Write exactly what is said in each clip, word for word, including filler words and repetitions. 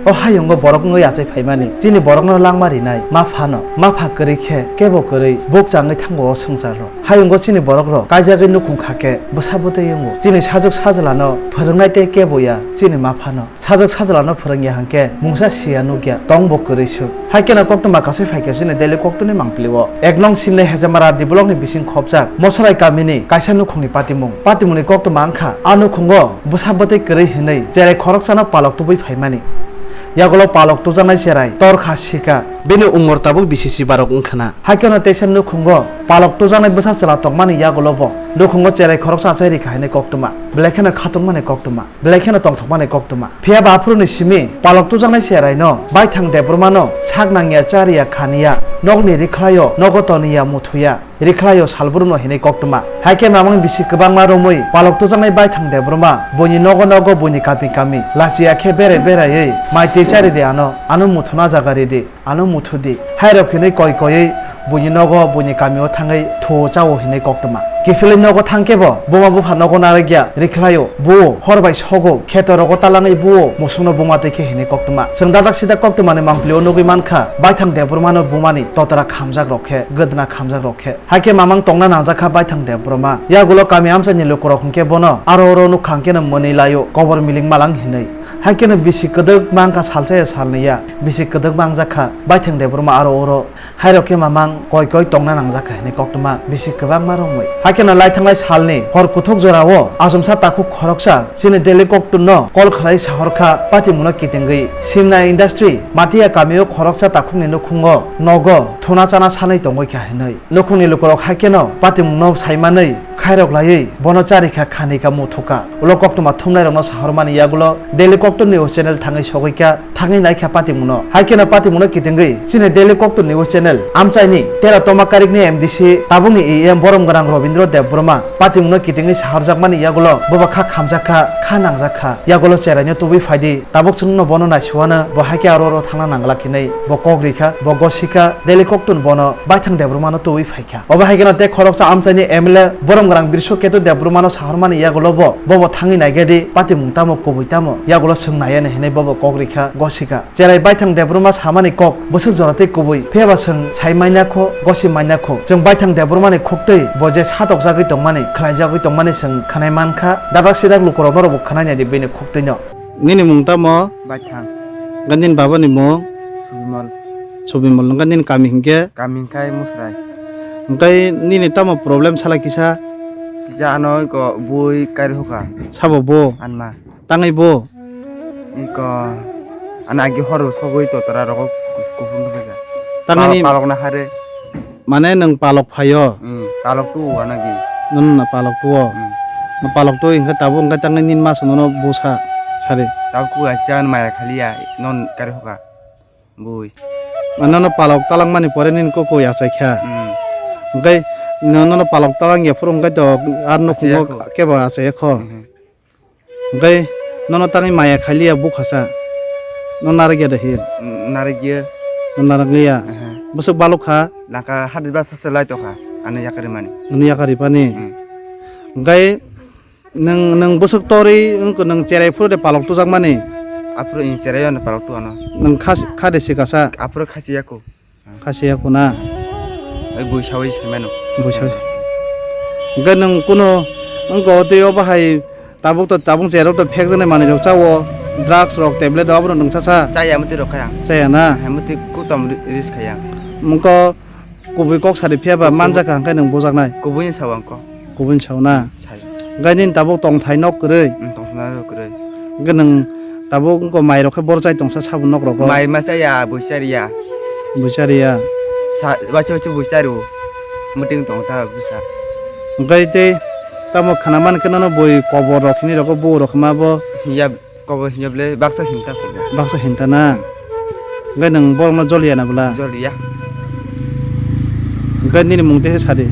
O hayungo borok wngwi achai phaimani, chini borokno langma rinai ma phano, ma pha kwrwi khe kebo kwrwi buk changwi thango o swngcharrok. Hayungo chini borokrok kaijagwi nukhung kha khe bwsa bwtwi wngo. Chini sajwk sajlano phwrwngnai tei kebo ya chini ma phano. Sajwk sajlano phwrwngya hwnkhe mungsa siya nukya tongbo kwrwi swk. Hai kheno koktwma kasai phaikha chini Delhi koktwni mangpili o. Ek nong simnai Hejamara D blockni bising khopjak Mosarai kamini kaisa nukhungni patimung. Patimungni koktwma wngkha a nukhungo bwsa bwtwi kwrwi hwnwi cherai khoroksano palok tubui phaimani. Yagulo palok tujaknai cherai torkha sika. Bini umor tabuk bisi sibarok wngkhana. Hai kheno teisa nukhungo palok tujaknai bwsa chwla tongmani yagulo bo nukhungo cherai khoroksa achai rikha hwnwi koktwma. Belai kheno khatungmani koktwma. Belai kheno tongthokmani koktwma. Phiya ba aphuruni simi palok tujaknai cheraino baithang Debbarmano sak nangya chariya khaniya nokni rikhlaio nogo toniya muthuya rikhlaio salbrumno hinwi koktwma. Hai khe mamang bisi kwbangma romwi palok tujaknai baithang Debbarma buini nogo nogo buini kami kami lachiya khe berai beraiwi mai twi chari di ano, ano muthuna jaga ridi. Ano muthu di. Hairok hinwi koi koiwi buini nogo buini kamio thangwi thuo chao hinwi koktwma. Kiphilwi nogo thang khe bo buma bupha nogo narwkya rikhlaio, buo hor bai sogo, kheto rogo talangwi buo musukno buma twi khe hinwi koktwma. Chwng dadak sidak koktwmani mangpili o nugwi mankha, baithang Debbarmano bumani totra khamjak rok khe, gwdna khamjak rok khe. Hai khe mamang tongna nangjakha baithang Debbarma. Yagulo kami amchaini lukurok hwnkhe bono aro oro nukha hwnkhe no mwnwi laio, kobor miling malang hinwi. Hai kheno bisi kwdwk mangkha salsa ya salnwi ya, bisi kwdwk mangjakha, baithang Debbarma aro oro. Hairok khe mamang koi koi tongna nangjakha hinwi koktwma bisi kwbangma romwi. Hai kheno laithanglai salni hor kuthuk jorao achomsa takhuk khoroksa chini Delhi koktwmno call khlai sahorkha patimungno kitingwi Simna Industry Matia kamio khoroksa takhukni nukhungo nogo thuna chana sanwi tongwi kha hinwi. Nukhungni lukurok hai kheno patimungno saimanwi khairok laiwi bono charikha khanikha muthuka. Ulo koktwma thumnairokno sahormani yagulo Delhi koktwmni o channel thangwi sogwikha. Thangwi naikha patimungno. Hai kheno patimungno kitingwi chini Delhi koktwmni o channel amchaini tera toma karikni M D C tabukni E M borom gwnang Robindra Debbarma patimungno kitingwi sahorjakmani yagulo boba kha khamjakha, kha nangjakha. Yagulo cheraino tubui phaidi, tabuk chwngno bono naisuano, bo hai khe aro oro thangna nangla hinwi bo kok rikha, bo gosikha, Delhi koktwmno bono baithang Debbarmano tubui phaikha. Obo hai kheno tei khoroksa amchaini M L A borom gwnang Birsu Ketu Debbarmano sahormani yagulo bo, bobo thangwi naikha di, patimung tamo, kubui tamo, yagulo swng naiya hinwi bobo kok rikha, gosikha. Cherai baithang Debbarma samani kok bwswk jora tei kubui, phiyaba chwng sai manya kho, gosi manya kho. Chwng baithang Debbarmani khuktwi bo je satokjagwi tongmani, khlaijagwi tongmani chwng khwnai mankha. Dadak sidak lukurok norokbo khwnai naidi bini khuktwino. Nini mung tamo? Baithang. Hwnkhe nini babani mung? Subimol. Subimol. Hwnkhe nini kami hinkhe? Kami hinkhe Musrai. Hwnkhe nini tamo problem sala kisa? Kisa ano iko bui kari hoka. Sabo bo? Anma. Tangwi bo? Iko ano agi horo sogwi totora rogo kus-, kuphur nukha. Tangwi ni palok na hare. Mane nwng palok phaio? Hmm, palok tu o anagi. Nwng na palok tu o? Hmm. Na palok tu hinkhe tabuk hinkhe tangwi nini masa nono busa sari. Tabuk ku acha maya khaliya non kari hoka. Bui. Mane nono palok talangmani pore nini koko yachai kha. Hmm. Hinkhe nono palok talang ya phuru hinkhe to ar nukhungo kebo achai kho. Hmm. Hwnkhe nono tangwi maya khailiya bukhasa, no narwkya da hin? Narwkya. No narwkliya? Aha. Bwswk balok kha? Laka hadi basa se lai tokha, ano yakarwi mani. Nini yakarwi pani? Hmm. Hwnkhe nwng, nwng bwswk torwi wngkha, nwng cherai phuru de palok tujakmani? Aphuru in cherai ano palok tu ano. Nwng khas-, kha de sikasa? Aphuru khasi yaku. Khasiya kuna. Ai buisawi se mano. Buisawi. Hwnkhe nwng kuno wngko tei obo hai tabuk to, tabuk cherok to phekjaknai manwi rok chawo, drugs rok, tablet rok abono nwng chasa? Chaya muti rok khaya. Chaya na? Hai muti kutom ri-, ris khaya. Wngko kubui kok sari phiya ba manjak kha hwnkhe nwng bujaknai? Kubui ni sawa wngko. Kubun sao na? Sai. Hwnkhe nini tabuk tongthai nok kwrwi? Hmm, tongthai nok kwrwi. Hwnkhe nwng tabuk wngkha mai rok khe bor chai tongsa sabo nok rogo? Mai ma chaya, bui chariya. Bui chariya? Sa-, waisa waisa bui chario. Meeting tongtha bwsa. Hwnkhe tei tamo khna man khe nono bui kobor rok hini rogo bo rok ma bo? Hiya. Kobo hinya ble baksa hinta kobo. Baksa hinta na? Hwnkhe nwng borokno joliya na bwla? Joliya. Hwnkhe nini mung tese sadi.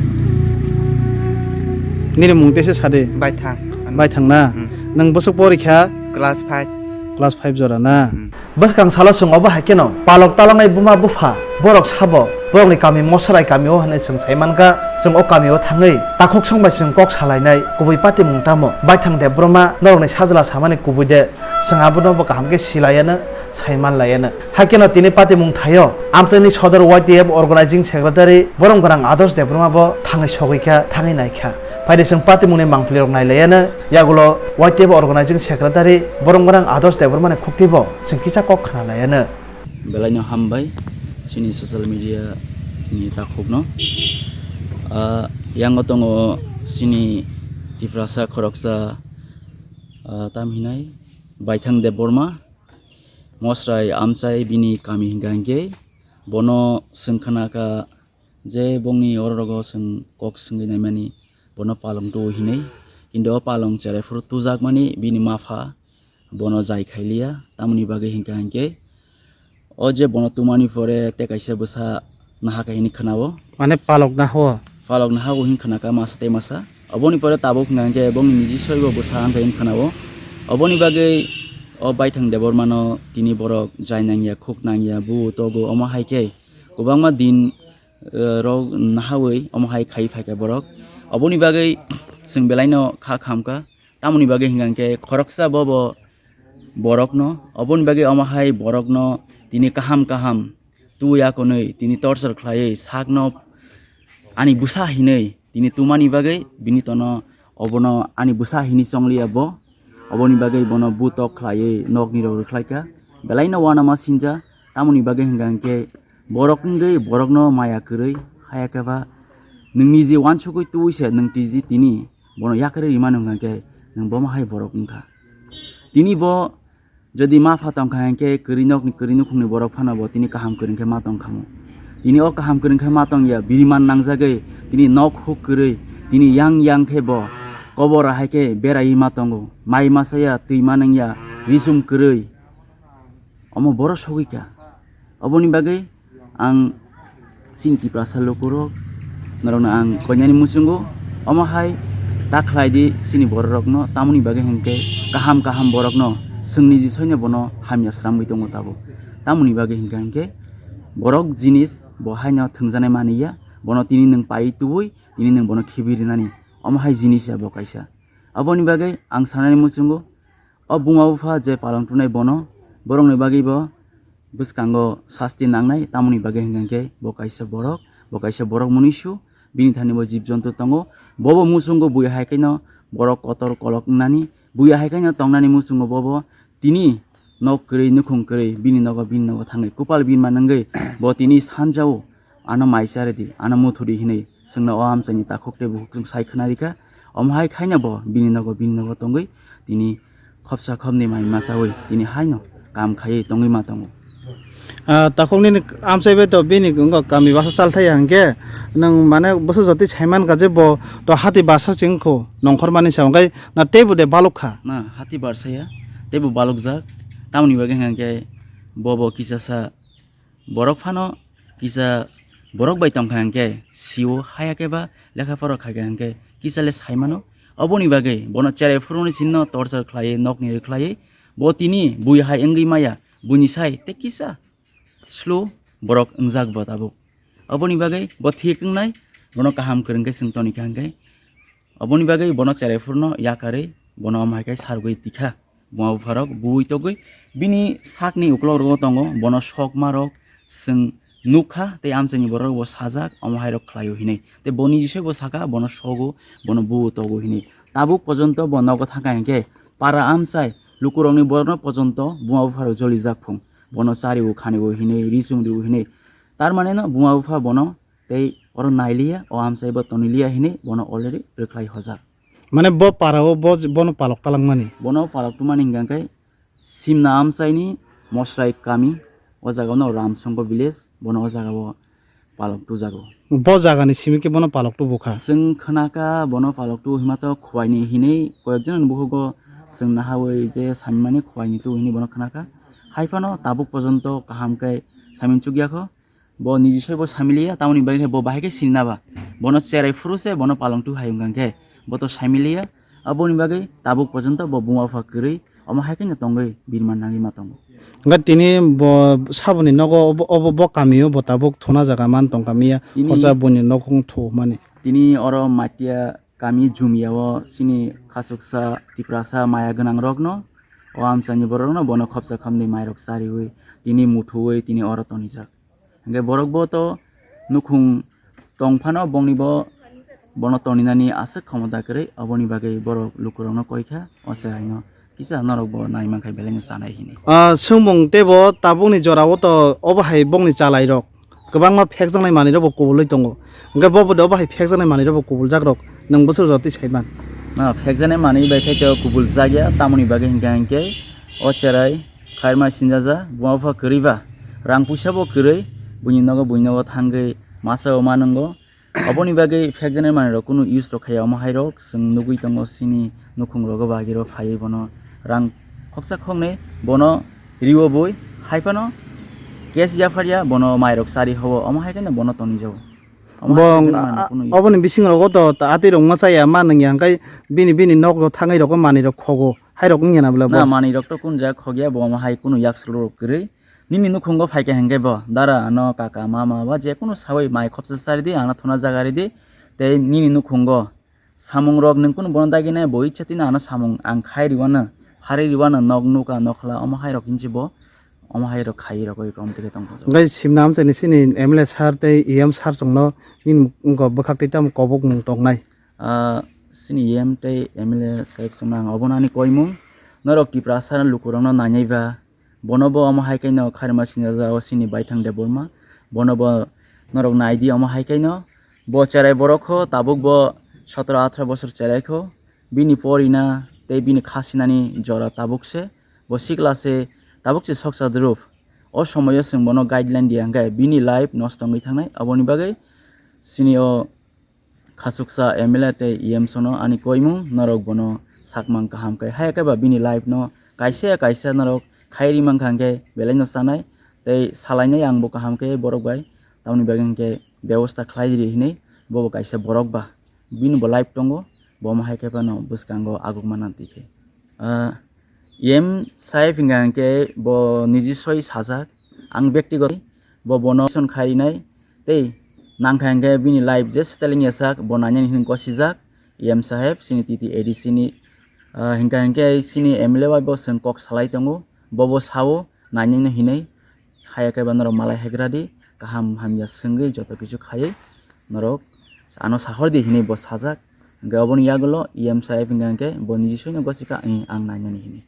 Nini mung tese sadi. Baithang. Baithang na? Hmm. Nwng bwswk porikha? Class five. Class five jora na? Hmm. Bwskang salo chwng obo hai kheno palok talangnai buma bupha borok sabo borokni kami Mosarai kami o hwnwi chwng sai mankha. Chwng o kami o thangwi takhuk song bai chwng kok salainai kubui patimung tamo? Baithang Debbarma norokni sajla samani kubui de? Chwng abono bo kaham khe silaiya no, sai man laiano. Haikeno tini patimung thaio amchaini sodor Y T F organizing secretary borom gwnang Adarsh Debbarma bo thangwi sogwi kha, thangwi nai kha. Phaidi chwng patimungni mangpilirok nai laiano, yagulo Y T F organizing secretary borom gwnang Adarsh Debbarmani khukti bo chwng kisa kok khna laiano. Belaino hambai chini social media ni takhukno. Ah, yango tongo chini Tiprasa khoroksa, ah, tam hinai Baithang Debbarma, Mosrai amchai bini kami hingka hingke bono swng khna kha je bongni oro rogo chwng kok swngwi naimani bono palong tuo hinwi, kintu o palong cherai phuru tujakmani bini mapha bono jai khailiya, tamoni bagwi hingka hingke o je bono tumani pore tei kaisa bwsa nahaka hinwi khna-o. Mane palok naho? Palok nahago hin khna kha masa tei masa. Oboni pore tabuk hingka hingke bongni niji soibo bwsa wngkha hin khna-o. Oboni bagwi o Baithang Debbarmano tini borok jai nangya, khuk nangya, bu togo, omo hai khe kwbangma din, eh, rok nahawi omo hai khai phaikha borok. Oboni bagwi chwng belaino kha khamkha. Tamoni bagwi hingka hingke khoroksa bobo borokno, oboni bagwi omo hai borokno tini kaham kaham twi akonwi tini torchor khlaiwi sakno ani bwsa hinwi tini tumani bagwi bini tono obono ani bwsa hinwi chongliya bo. Oboni bagwi bono butok khlaiwi nokni rok rwkhlaikha. Belaino uanama sinja, tamoni bagwi hingka hingke borok wngwi borokno maya kwrwi, haya khe ba nwngni je uansukgwi twi se nwng tiji tini bono yakarwi rimani hingka hingke nwng bomo hai borok wngkha. Tini bo jodi mapha tongkha hingke kwrwi nokni kwrwi nukhungni borok phano bo tini kaham kwrwi khe ma tongkhamu. Tini o kaham kwrwi khe ma tongya, biriman nangjagwi tini nok huk kwrwi, tini yang yang khe bo kobor ahai khe beraiwi ma tongo. Mai masa ya, twi ma nangya, risum kwrwi. Omo borok sogwi kha. Oboni bagwi ang chini Tiprasa lukurok norokno ang koinani muchungo omo hai ta khlai di chini bororokno, tamoni bagwi hinkhe kaham kaham borokno chwngni jisoino bono hamya sramwi tongo tabuk. Tamoni bagwi hinkhe hinkhe borok jinis bo haino thwngjanai maniya, bono tini nwng paiwi tubui tini nwng bono khibi rinani, omo hai jinis ya bo kaisa. Aboni bagwi ang sanani muchungo, o buma bupha je palong tunai bono, borokni bagwi bo bwskango sasti nangnai, tamoni bagwi hingkha khe bo kaisa borok, bo kaisa borok mwnwisu, bini thani bo jib jonto tongo, bobo muchungo bui hai kheno borok kotor kolok wngnani, bui hai kheno tongnani muchungo bobo tini nok kwrwi nukhung kwrwi bini nogo bini nogo thangwi kupal bini manwngwi bo tini sanjao ano mai charidi, ano muthudi hinwi chwngno o amchaini takhuk tei bukhuk chwng sai khna rikha. Omo hai khaina bo bini nogo, bini nogo tongwi tini khopsa khopni mai machawi tini haino kam khaiwi tongwi ma tongo. Ah, takhuk nini amchai bai to bini wngkha kami basa chalthai ya hwnkhe nwng mane bwsa jotwi saimankha je bo to hati basa se wngkho nongkhor mani se hwnkhe na teibo de balok kha. Na hati barsa ya, teibo balokjak, tamoni bagwi hwnkhe bobo kisasa borok phano kisa borok bai tongkha hwnkhe sio, haya khe ba lekha pora khaikha hwnkhe kisa le sai mano. Oboni bagwi bono cherai phuruni sinno torchar khlaiwi nokni rwkhlaiwi bo tini bui hai wngwi maya, buini sai tei kisa slow borok wngjak bo tabuk. Oboni bagwi bo thik wngnai, bono kaham kwrwng khe chwng toni kha hwnkhe. Oboni bagwi bono cherai phurno yakarwi bono omo hai khe sargwi tikha. Buma bupharok bui togwi bini sakni uklok rogo tongo, bono sokma rok chwng nukha tei amchaini borok bo sajak omo hai rok khlaio hinwi. Tei boni jisoi bo saka bono sogo, bono bui togo hinwi. Tabuk pojonto bo nogo thangkha hinkhe para amchai lukurokni borokno pojonto buma bupharok jolijak phung. Bono chariwo khaniwo hinwi, ri chumriwo hinwi. Tar mane no buma bupha bono tei oro nailiya, o amchai bo toniliya hinwi bono already rwkhlai hojak. Mane bo para o bo, bono palok talangmani? Bono palok tubumani hingka khe Simna amchaini Mosrai kami, o jaga no Ramsongko village, bono o jaga o palok tujago. Bo jagani simi khe bono palok tubu kha? Chwng khna kha bono palok tubu hima to Khwaini hinwi koyek jon ni bukhugo chwng nahawi je saimani Khwaini tubu hinwi bono khna kha. Haiphano tabuk pojonto kaham khe saimani chukya kho. Bo niji soi bo samiliya, tamoni bagwi khe bo bahai khe sinina ba. Bono cherai phuru se bono palong tu hai wngkha khe bo to samiliya. Aboni bagwi tabuk pojonto bo buma bupha kwrwi omo hai khe no tongwi birman nangwi ma tongo. Hwnkhe tini bo saboni nogo obo, obo bo kamio bo tabuk thuna jaga man tong kamiya, tini khorcha boni nokhung thu mani. Tini oro Matia kami Jumia o chini khasuksa Tiprasa maya gwnang rokno O amchaini borokno bono khopsa khopni mairok chariwi tini muthuwi tini oro tonijak. Hingke borok bo to nukhung tong phano bongni bo bono toninani aswk khomota kwrwi, oboni bagwi borok lukurokno koi kha, o cheraino kisa norok bo nai mankha belai no chanai hini. Ah, swngmung tei bo tabukni jorao to obo hai bongni chalairok kwbangma phekjaknai manwirok bo kubulwi tongo, hingke bo bo de obo hai phekjaknai manwirok bo kubuljak rok nwng bwswk jora twi saiman. Na phekjaknai manwi bai khe to kubuljakya, tamoni bagwi hingke hingke o cherai khairma sinjaja, buma bupha kwrwi ba, rang puisa bo kwrwi, buini nogo buini nogo thangwi masa o manwngo. Oboni bagwi phekjaknai manwirok kunu use rok khaiya, omo hairok chwng nugwi tongo chini nukhung rogo bagiro phaiwi bono rang khoksa khoknwi bono riwo bui, haiphano cash yapharya bono mairok chari hobo, omo hai kheno bono tonijago. Omo hai Bong kheno manwi a- kunu use. Oboni bising rogo to ta- atwi rok masa ya ma nung ya hingkai bini bini nok rok thangwi rogo manwi rok khogo. Hai rok wngya na bwla Na, bo? Manwi rok to kun jak khogya, bo omo hai kunu yak sulu rok kwrwi. Nini nukhungo phaikha hingke bo, dara ano kaka mama ba je kunu sawi mai khopsa chari di, ano thona jaga ri di. Tei nini nukhungo samung rok nwng kunu bono dagi nai, bo icha tino ano samung ang khai riwano, phari riwano, nok nuka nokla omo hai rok hinsi bo, omo hai rok khai rok oi kom tike tong kha. Hingke simna amchaini sini M L A sir tei E M sir chwngno nini wngkha bwkhak tei tamo kobok mung tongnai. Ah, sini E M tei M L A sahib songno ang obono ani koimung. Norok Tiprasa lukurokno nainai ba, bono bo omo hai khe no khairma sinajak o sini Baithang Debbarma. Bono bo norok nai di omo hai khe no. Bo cherai borok kho tabuk bo sotro atharo bosor cherai kho. Bini porina tei bini kha sinani jora tabuk se. Bo sikla se, tabuk se soksa drup. O somoyo chwng bono guideline di hwnkhe bini life nosto wngwi thangnai. Aboni bagwi sini o khachuksa M L A tei E M sono ani koimung, norok bono sakmang kaham khe, haya khe ba bini life no kaisa ya kaisa norok khai ri mankha hwnkhe belai no chanai tei salainai ang bo kaham khe borok bai, tamoni bagwi hwnkhe bebosta khlai di hinwi bobo kaisa borok ba bini bo life tongo, bo omo hai khe phano bwskango aguk mana twi khe. Ah, E M sahib hingka hingke bo niji soi sajak, ang bektigot bo bono son khai rinai tei nangkha hingke bini life je settling ya sak bo nainani hin gosijak E M sahib sini T T A D C ni, ah, hingka hingke sini M L A bai bo chwng kok salai tongo, bo bo sao nainani hinui haya khe ba norok malai hegra di kaham hamya swngwi joto kichu khaiwi norok ano sahor di hinui bo sajak. Hingke oboni yagulo E M sahib hingka hingke bo niji soino gosika, "Ee, ang nainani," hinui.